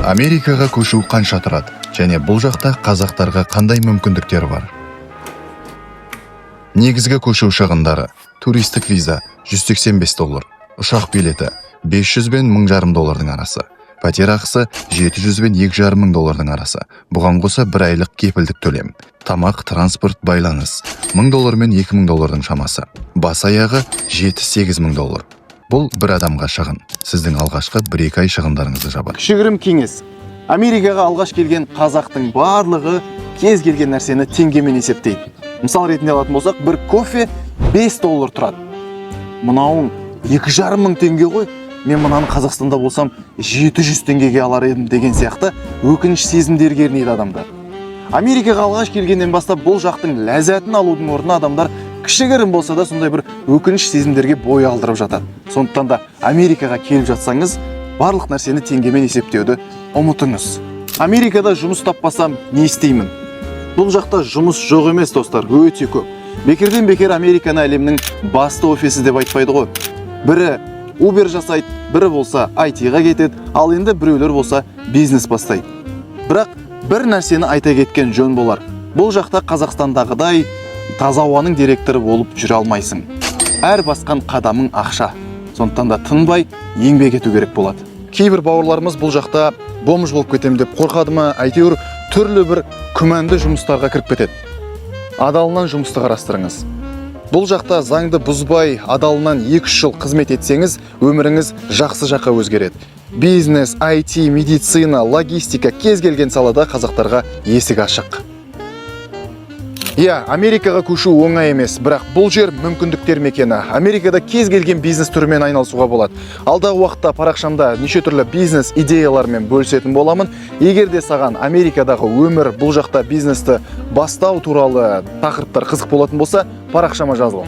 Америкаға көшу қанша тұрады және бұл жақта қазақтарға қандай мүмкіндіктер бар? Негізгі көшу шығындары: туристік виза 185 доллар, ұшақ билеті 500 бен 1500 доллардың арасы, пәтер ақысы 700 бен 2,5 мың доллардың арасы, бұған қоса бір айлық кепілдік төлем, тамақ, транспорт, байланыс 1000 доллар мен 2000 доллардың шамасы, бас аяғы 7-8 мың доллар. Бұл бір адамға шығын. Сіздің алғашқы 1-2 ай шығындарыңызды жабады. Кішігірім кеңес: Америкаға алғаш келген қазақтың барлығы кез келген нәрсені теңгемен есептейді. Мысал ретінде алатын болсақ, бір кофе 5 доллар тұрады. Мынауың 2,5 мың теңге ғой, мен мынаны Қазақстанда болсам 700 теңгеге алар едім деген сияқты өкініш сезімдері кернейді адамды. Америкаға алғаш келгеннен бастап бұл жақтың ләззатын алудың орнына адамдар кішігірім болса да сондай бір өкініш сезімдерге бой алдырып жатады. Сондықтан да Америкаға келіп жатсаңыз, барлық нәрсені теңгемен есептеуді ұмытыңыз. Америкада жұмыс таппасам, не істеймін? Бұл жақта жұмыс жоқ емес, достар, өте көп. Бекерден бекер Американы әлемнің басты офисі деп айтпайды ғой. Бірі Uber жасайды, бірі болса IT-ға кетеді, ал енді біреулер болса бизнес бастайды. Бірақ бір нәрсені айта кеткен жөн болар: бұл жақта Қазақстандағыдай таза ауаның директоры болып жүре алмайсың. Әр басқан қадамың ақша, сондықтан да тынбай еңбек ету керек болады. Кейбір бауырларымыз бұл жақта бомж болып кетемін деп қорқады ма, әйтеуір түрлі бір күмәнді жұмыстарға кіріп кетеді. Адалынан жұмысты қарастырыңыз. Бұл жақта заңды бұзбай, адалынан 2-3 жыл қызмет етсеңіз, өміріңіз жақсы жаққа өзгереді. Бизнес, IT, медицина, логистика, кез келген салада қазақтарға есік ашық. Иә, Америкаға көшу оңай емес, бірақ бұл жер мүмкіндіктер мекені. Америкада кез келген бизнес түрімен айналысуға болады. Алдағы уақытта парақшамда неше түрлі бизнес идеялармен бөлісетін боламын. Егер де саған Америкадағы өмір, бұл жақта бизнесті бастау туралы тақырыптар қызық болатын болса, парақшама жазыл.